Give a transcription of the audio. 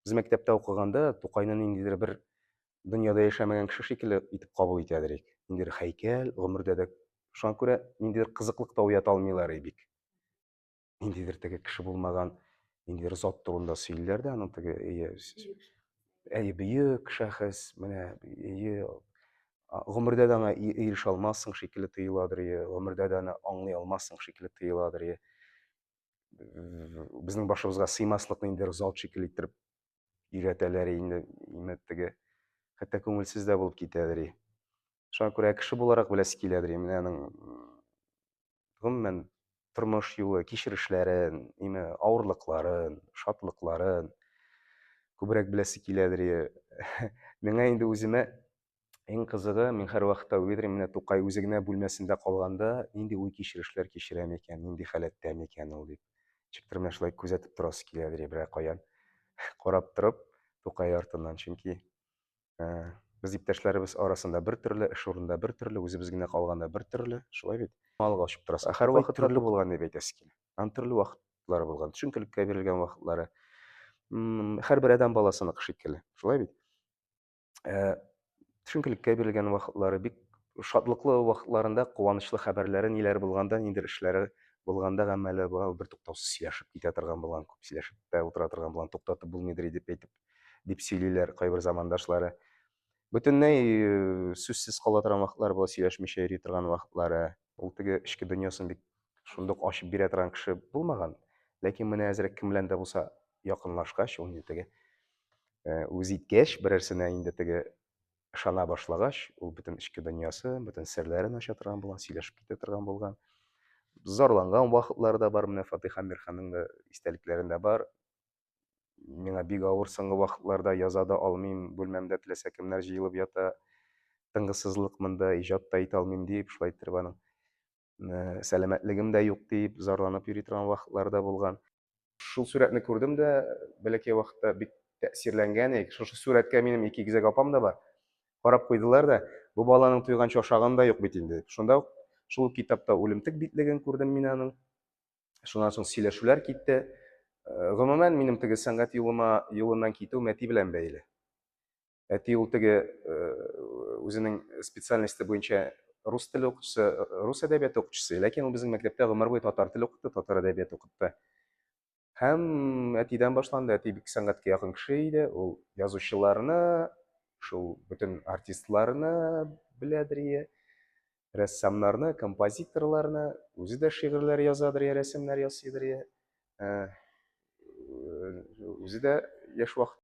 Без мәктәптә укыганда Тукайны ниндидер бер дөньяда яшәмәгән кеше шикелле итеп кабул итәдер идек. Ниндидер һәйкәл, гомердә дә. Шуңа күрә ниндидер кызыклык та уята алмыйлар бик. Ниндидер теге кеше булмаган, ниндидер зат турында сөйлиләр дә, аның теге әйе, әйе, бөек шәхес, менә әйе, гомердә дә аңа ирешә алмассың шикелле тоеладыр, гомердә дә аны аңлый алмассың шикелле тоеладыр. Безнең башыбызга сыймаслык ниндидер зат шикелле иттереп өйрәтәләр инде, имә теге хәтта күңелсез дә булып китәдер. Шуңа күрә кеше буларак беләсе киләдер, менә аның гомумән тормыш юлы, кичерешләрен, име авырлыкларын, шатлыкларын күбрәк беләсе киләдер. Миңа инде үземә иң кызыгы, мин һәрвакытта уйлыйм, менә Тукай үзе генә бүлмәсендә калганда нинди уй-кичерешләр кичерә микән, нинди халәттә микән ул дип. Ничектер менә шулай күзәтеп торасы киләдер, берәр каян карап торып Тукай артыннан, чөнки без иптәшләребез арасында бер төрле, эш урынында бер төрле, үзебез генә калганда бер төрле, шулай бит? Алга очып торасың. Һәрвакыт төрле булган дип әйтәсе килә. Аның төрле вакытлары булган, төшенкелеккә бирелгән вакытлары. Һәрбер адәм баласыныкы шикелле, шулай бит? Төшенкелеккә бирелгән вакытлары, бик шатлыклы вакытларында, куанычлы хәбәрләре ниләр булганда, ниндидер эшләре булганда, гамәле булган, бер туктаусыз сөйләшеп китә торган булган, күп сөйләшеп тә утыра торган булган, туктатып булмыйдыр дип әйтеп дип сөйлиләр кайбер замандашлары. Бөтенләй сүзсез кала торган вакытлары була, сөйләшмичә йөри торган вакытлары. Ул теге эчке дөньясын бик шундук ачып бирә торган кеше булмаган. Ләкин менә әзрәк кем белән дә булса якынлашкач, ул инде теге үз иткәч, берәрсенә инде теге ышана башлагач, ул бөтен эчке дөньясы, бөтен серләрен ача торган булган, сөйләшеп китә торган булган. Зарланган вакытлары да бар, менә Фатих Әмирханның да истәлекләрендә бар. Миңа бик авыр соңгы вакытларда, яза да алмыйм, бүлмәмдә теләсә кемнәр җыелып ята, тынгысызлык монда, иҗат та итә алмыйм дип, шулай иттереп аның э, сәламәтлегем дә юк дип зарланып йөри торган вакытлары да булган. Шул сурәтне күрдем дә, бәләкәй вакытта бик тәэсирләнгән идек. Шушы сурәткә минем ике игезәк апам да бар. Карап куйдылар да, бу баланың туйганчы ашаганы да юк бит инде. Шунда ук шул китапта үлемтек битлеген күрдем мин аның. Шуннан соң сөйләшүләр китте. Э, гомумән, минем теге сәнгать юлыма юлыннан китү әти белән бәйле. Әти ул теге э, үзенең специальносте буенча рус теле укытучысы, рус әдәбияты укытучысы, ләкин ул безнең мәктәптә гомер буе татар теле укытты, татар әдәбияты укытты. Һәм әтидән башланды. Әти бик сәнгатькә якын кеше иде. Ул язучыларны, шул бөтен артистларны беләдер ие. Рәссамнарны, композиторларны, үзе дә шигырьләр язадыр я рәсемнәр ясыйдыр я. Э, үзе дә яшь вакыт.